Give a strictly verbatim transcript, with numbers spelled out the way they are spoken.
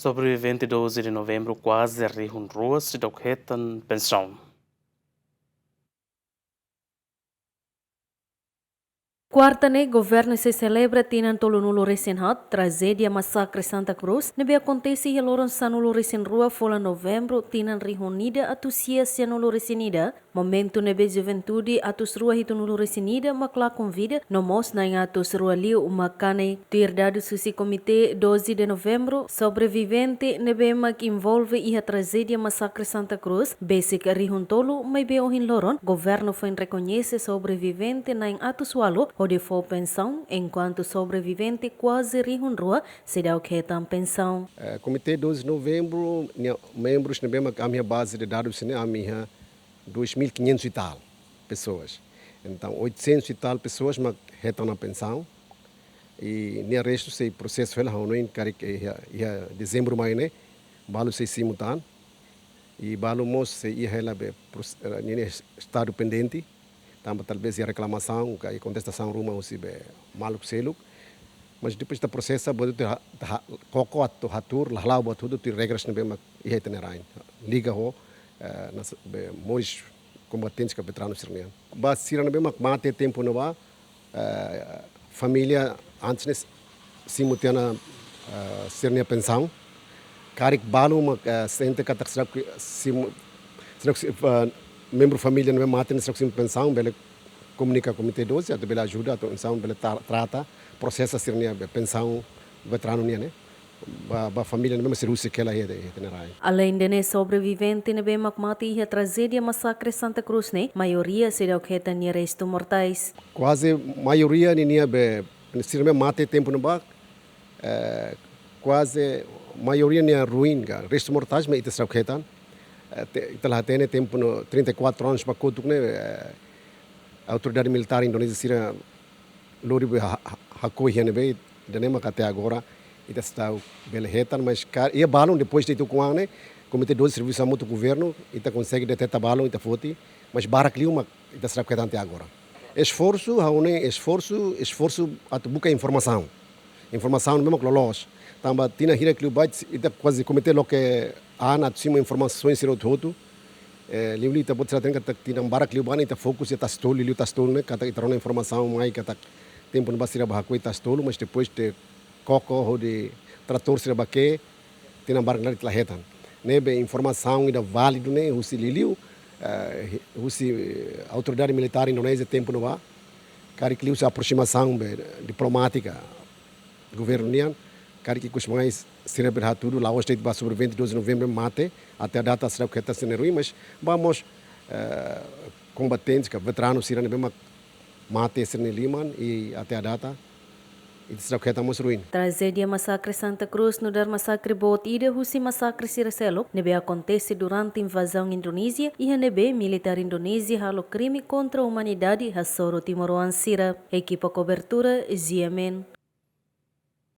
Sobrevivente doze de novembro kuaze rihun rua seidauk hetan pensaun. Kuarta ne'e, governu sei selebra tinan tolunulu-resin-haat trajédia masakre Santa Cruz, ne'ebé akontese iha loron sanulu-resin-rua fulan novembru tinan rihun ida atus sia sianulu resin ida, momentu ne'ebé juventude atus rua hitunulu-resin-ida mak lakon vida, no mós na'in atus rua liu mak kanek. Tuir dadus husi Komité doze de Novembro, sobrevivente ne'ebé mak envolve iha trajédia masakre Santa Cruz besik rihun tolu, maibé ohin loron governu foin rekoñese sobrevivente na'in atus ualu hodi fó pensaun, enkuantu sobrevivente kuaze rihun rua seidauk hetan pensaun. Eh, Komité doze de Novembro nia membrus ne'ebé mak ami iha baze de dadus ne'e ami iha dois mil quinhentos e tal pessoas. Entaun, oitocentos e tal pessoas mak hetan ona pensaun. I nia restu sei prosesu hela, ha'u hanoin karik iha, iha dezembru mai ne'e, balu sei simu tan. I balu mós sei iha hela be pros-, eh, ninia estadu pendente. Tanba talvés iha reklamasaun, ka iha kontestasaun ruma husi be maluk seluk. Mas depois ita prosesa, buat hotu ita ha-, ita ha-, koko atu hatuur, la hala'o buat hotu tuir regras ne'ebé mak iha ita-nia rain. Liga ho, eh, nas-, be moris kombatentes ka veteranu sira-nian. Ba sira ne'ebé mak mate tempu ne'ebá, eh, família antes ne'e simu tiha ona, eh, sira-nia pensaun. Karik balu mak, eh, sente katak seidauk simu, seidauk si-, eh, membru família ne'ebé mate ne'e seidauk simu pensaun, bele komunika Komité doze, atu bele ajuda, atu entaun bele tra-, trata, prosesa sira-nia be pensaun veteranu nian ne'e. Ba, ba família ne'ebé mak sei husik hela iha ita-nia rain. Aleinde ne'e, sobrevivente ne'ebé mak mate iha trajédia masakre Santa Cruz ne'e, maioria seidauk hetan nia restu mortais. Kuaze maioria ninia be, sira ne'ebé mate tempu ne'ebá, eh, kuaze maioria nia ruin ka restu mortais mak ita seidauk hetan. Eh, te-, ita la hatene tempu no trinta e quatro anos ba kotuk ne'e, eh, autoridade militár Indonézia sira lori be ha-, ha-, hakoi iha ne'ebé, ida-ne'e mak até agora ita seidauk bele hetan, mas ka-, iha balun depois de ita ukun an ne'e, Komité doze servisu hamutuk ho governu, ita konsege deteta balun, ita foti, mas barak liu mak ita seidauk hetan até agora. Esforsu, ha'u hanoin esforsu, esforsu atu buka informasaun. Informasaun ne'ebé mak loloos. Tanba tinan hirak liubá, ita kuaze komete loke an atu simu informasaun sira hotu-hotu. Eh, liuliu ita-boot sira hatene katak tinan barak liubá ne'e ita fokus iha Tasi Tolu, liuliu Tasi Tolu ne'e, katak ita rona informasaun mai katak tempu ne'ebá sira bá hakoi Tasi Tolu, mas depois de koko hodi tratór sira bá ke'e, tinan barak ne'e ita la hetan. Ne'ebé informasaun ida válidu ne'e husi liuliu, eh, husi, eh, autoridade militár Indonézia tempu ne'ebá, karik liuhusi aproximasaun be diplomátika governu nian, karik ikus mai sira bele hatudu la'ós de'it ba sobrevivente doze de novembro mate, até à data seidauk hetan sira-nia ruin, mas ba mós, eh, kombatentes ka veteranu sira ne'ebé mak mate sira-nia liman i até à data ita seidauk hetan mós ruin. Trajédia masakre Santa Cruz nu'udar masakre boot ida husi masakre sira seluk ne'ebé akontese durante invazaun Indonézia, iha ne'ebé militár Indonézia halo krime kontra umanidade hasoru timoroan sira. Ekipa kobertura, G M N.